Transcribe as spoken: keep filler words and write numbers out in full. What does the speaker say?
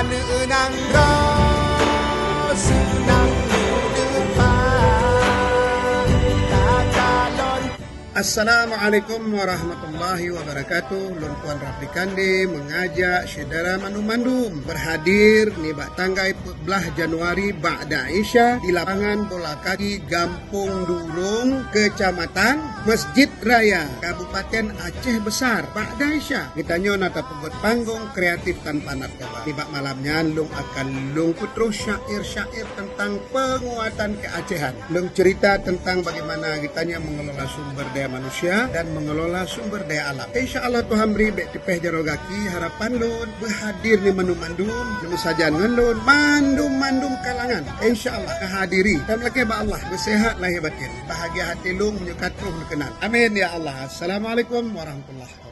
Aneuk nanggroe seunang depan takalon. Assalamualaikum warahmatullahi wabarakatuh. Lôn Tuan Rafli Kande mengajak syedara mandum-mandum berhadir nibak tanggai peuet blaih Januari ba'da Isya di lapangan bola kaki Gampong Durong, Kecamatan Masjid Raya, Kabupaten Aceh Besar. Ba'da Isya, geutanyoe na tapeubuet panggong kreatif tanpa narkoba. Nibak malam nyan, lôn akan lôn peutroh syair-syair tentang penguatan keacehan. Lôn cerita tentang bagaimana geutanyoe mengelola sumber daya manusia dan mengelola sumber daya alam. Insya Allah Tuhan bri, bék teupeh jaroe gaki, harapan lôn beuhadir nibak mandum-mandum, neumeusajan ngon lôn, mandum-mandum kalangan. Insya Allah, ka hadiri. Tameulakée bak Allah, beusehat lahé batén, bahagia até lôn meunyoe ka troh neukeunan. Amin ya Allah. Assalamualaikum warahmatullahi wabarakatuh.